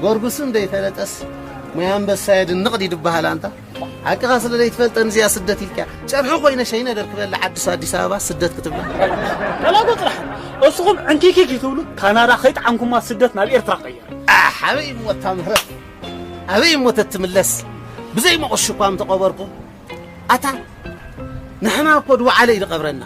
ጎርጉስም ዘይፈለጠስ ሙያ ኣንበሳ የድንቕ ድዩ ዝበሃል ኣንታ? ሓቅኻ ስለ ዘይትፈልጠን እዚኣ ስደት ኢልካ። ጨርሒ ኮይነ ሸይነ ደርክበላ ዓድስ ኣዲስ ኣበባ ስደት ክትብላ። ጠላጎ ጥራሕ እስኹም ዕንኪኪክ ትብሉ ካናዳ ከይጠዓምኩማ ስደት ናብ ኤርትራ ቀይር። ኣሕ፣ ኣበይ እሞ እታ ምህረት? ኣበይ እሞ ተትምለስ? ብዘይ መቑሽ እኳ ምተቐበርኩ። ኣታ ንሕና እኮ ድወዓለ እዩ ዝቐብረና።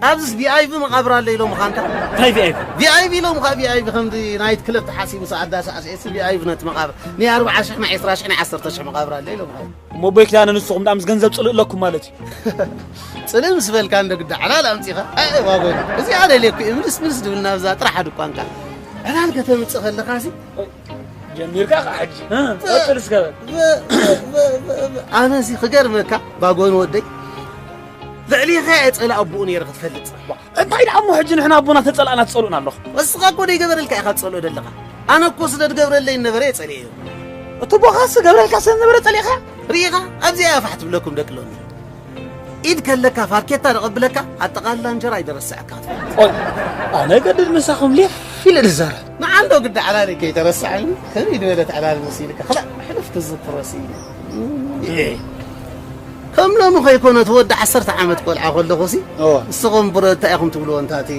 ኣብዚስ ቪኣይቪ መቓብር ኣሎ ኢሎም ኻንታ። እንታይ ቪኣይቪ? ቪኣይቪ ኢሎም ኻ ቪኣይቪ ከምዚ ናይት ክለብ ተሓሲቡ ሰዓዳ ሰዓስዒስ ቪኣይቪ ነቲ መቓብር ናይ ኣርብዓ ሽሕ ናይ ዕስራ ሽሕ ናይ ዓሰርተ ሽሕ መቓብር ኣሎ ኢሎም ኻ። እሞ ቦይ ክዳነ ንስኹም ደኣ ምስ ገንዘብ ጽልእ ኣለኩም ማለት እዩ። ጽልእ ምስ በልካ እንደ ግዳ ዕላል ኣምጺኻ። ኣይ ዋጎ። እዚ ኣለ ለኩ ምልስ ምልስ ድብል ናብዛ ጥራሕ ድኳንካ። ዕላል ከተምጽእ ከለኻ ሲ ጀሚርካ ኸዓ ሕጂ። እ፣ ቀጽል እስከ በል። ኣነ እዚ ክገርመካ ባጎን ወደይ ልዕሊኻ እየ ጸላእ ኣቦኡ ነይረ ክትፈልጥ። እንታይ ደኣ እሞ ሕጂ ንሕና ኣቦና ተጸላእና ትጸልኡና ኣለኹም? እስኻ እኮ ዘይገበረልካ ኢኻ ትጸልኦ ዘለኻ። ኣነ እኮ ስለ ዝገብረለይ ነበረ እየ ጸሊኤዮ። እቲ ቦኻስ ገብረልካ ስለ ዝነበረ ጸሊእኻ? ርኢኻ ኣብዚኣ እያ ፋሕ ትብለኩም ደቂ ሎሚ። ኢድ ከለካ ፋርኬታ ደቐብለካ ኣጠቓልላ እንጀራ ኣይደረስዐካ ክትፈልጥ። ቆይ ኣነ ገድል ምሳኹም ሌፍ ኢለ ዝዛረብ። ንዓንዶ ግዳ ዕላሊ ከይተረስዐኒ ከመይ ዝበለት ዕላል መሲልካ? ክላእ ሕሉፍ ትዝክሮ ሲ ከም ሎሚ ከይኮነ እቲ ወዲ ዓሰርተ ዓመት ቆልዓ ከለኹ ሲ እወ። ንስኹም ብሮ እንታይ ኢኹም ትብልዎ እንታቲ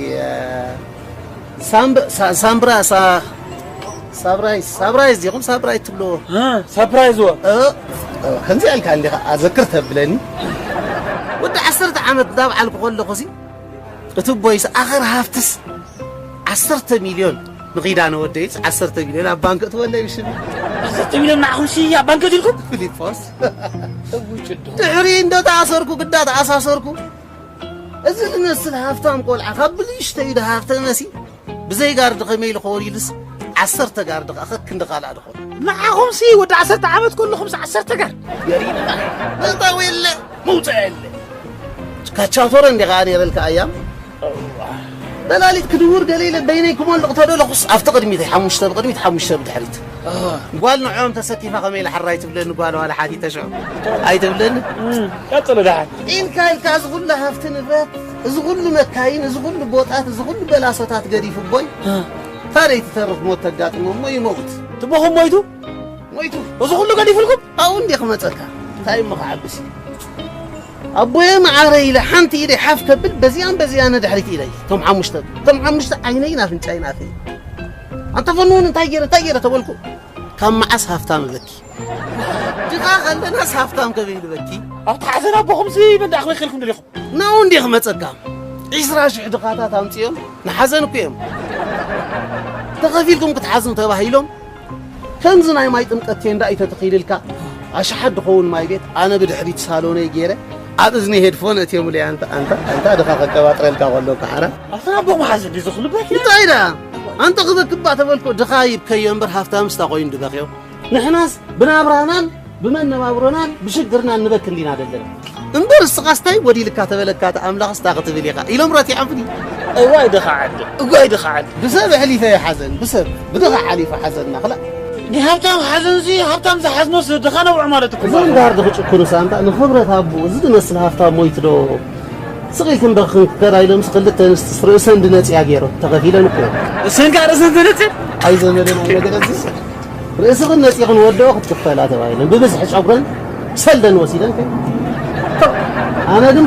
ሳምብ- ሳ- ሳምብራ ሳ- ሳብራይዝ ሳብራይዝ ዲኹም ሳብራይዝ ትብልዎ እ፣ ሳፕራይዝ ወ እ፣ እ፣ ከምዚ ኢልካ እንዲኻ ኣዘክር ተብለኒ ወዲ ዓሰርተ ዓመት እንዳብዓልኩ ከለኹ ሲ እቲ ቦይስ ኣኸር ሃፍትስ ዓሰርተ ሚልዮን ንኺዳነ ወደይስ ዓሰርተ ሚልዮን ኣብ ባንክ እትወለ ይሽም ዓሰርተ ሚልዮን ንዓኹም ሲ ኣብ ባንክ እትልኩም ፊሊጶስ እውጭዶ ድሕሪ እንዶ ተኣሰርኩ ግዳ ተኣሳሰርኩ እዚ ዝመስል ሃፍታም ቆልዓ ካብ ብልሽተዩ ድሃፍተ መሲ ብዘይ ጋርዲ ከመይ ኢሉ ክወል ኢሉስ ዓሰርተ ጋርዲ ከኣ ከክንዲ ካልኣ ድኾን ንዓኹም ሲ ወዲ ዓሰርተ ዓመት ከለኹም ሲ ዓሰርተ ጋር ገሪብና መእታዊ የለ መውፅእ የለ ካቻቶረ እንዲ ከዓ ነይረልካ ኣያም በላሊት ክድውር ገለ ኢለ በይነይ ክሞልቕ ተደለኹስ ኣብቲ ቅድሚት ሓሙሽተ ብቅድሚት ሓሙሽተ ብድሕሪት ጓል ንዕኦም ተሰኪፋ ከመይ ኢለ ሓራይ ትብለኒ ጓል ዋላ ሓቲተ ሽዑ ኣይትብለኒ ቀጽሉ ደሓን ኢልካ ኢልካ እዚ ኩሉ ሃፍቲ ንብረት እዚ ኩሉ መካይን እዚ ኩሉ ቦጣት እዚ ኩሉ በላሶታት ገዲፉ ቦይ ታደይ ትተርፍ ሞት ተጋጥሞ እሞ ይመውት ትቦኹም ሞይቱ ሞይቱ እዚ ኩሉ ገዲፉልኩም ኣብኡ እንዲ ክመፀልካ እንታይ እሞ ክዓብስ እዩ ኣቦየ መዓረ ኢለ ሓንቲ ኢደይ ሓፍ ከብል በዚኣን በዚኣ ንድሕሪት ኢለይ እቶም ሓሙሽተ እቶም ሓሙሽተ ዓይነይን ኣፍንጫይን ኣፈይ ኣንተ ፈንውን እንታይ ገይረ እንታይ ገይረ ተበልኩ ካብ መዓስ ሃፍታም እበኪ ድኻ ከለናስ ሃፍታም ከበይ ንበኪ ኣብቲ ሓዘን ኣቦኹም ሲ መን ደኣ ክበኪልኩም ደሊኹም ናው እንዲ ክመፀካ ዒስራ ሽሕ ድኻታት ኣምፅኦም ንሓዘን እኮ እዮም ተኸፊልኩም ክትሓዝኑ ተባሂሎም ከምዚ ናይ ማይ ጥምቀት ቴንዳ እዩ ተተኺልልካ ኣሽሓት ድኸውን ማይ ቤት ኣነ ብድሕሪት ሳሎነይ ገይረ ኣብ እዝኒ ሄድፎን እትዮምለይ ኣንታ ኣንታ ኣንታ ድኻ ከቀባጥረልካ ከሎ ካሓራ ኣብቲ ኣቦ መሓዘ እንዲ ዝኽልበት እንታይ ደኣ ኣንተ ክበክባ ተበልኮ ድኻ ይብከዮ እምበር ሃፍታምስ እንታይ ኮይኑ ድበኽዮ ንሕናስ ብናብራናን ብመነባብሮናን ብሽግርናን ንበክ እንዲና ዘለና እምበር እስኻስ ታይ ጎዲልካ ተበለካ እቲ ኣምላኽስ ታ ክትብል ኢኻ ኢሎም ረቲዖምኒ እዋይ ድኻ ዓዲ እዋይ ድኻ ዓዲ ብሰብ ኣሕሊፈ ይሓዘን ብሰብ ብድኻ ሓሊፈ ሓዘንና ክላ ንሃብታም ሓዘንሲ ሃብታም ዝሓዝኖስ ድኻ ነውዕ ማለት እኮ እዞም ጋርዲ ክጭክኑ ሳንታ ንኽብረት ኣቦ እዚ ዝመስል ሃፍታም ሞይቱ ዶ ስቕ ኢልክን በኽን ክከዳ ኢሎምስ ክልተ ኣንስትስ ርእሰን ድነፅያ ገይሮም ተኸፊለን እኮ እዮም እሰን ጋር እሰን ተነፅእ ኣይዘመደን ኣይነገረዝስ ርእስኽን ነፂኽን ወደኦ ክትክፈላ ተባሂለን ብብዝሒ ጨጉረን ሰልደን ወሲደን ከ ኣነ ግን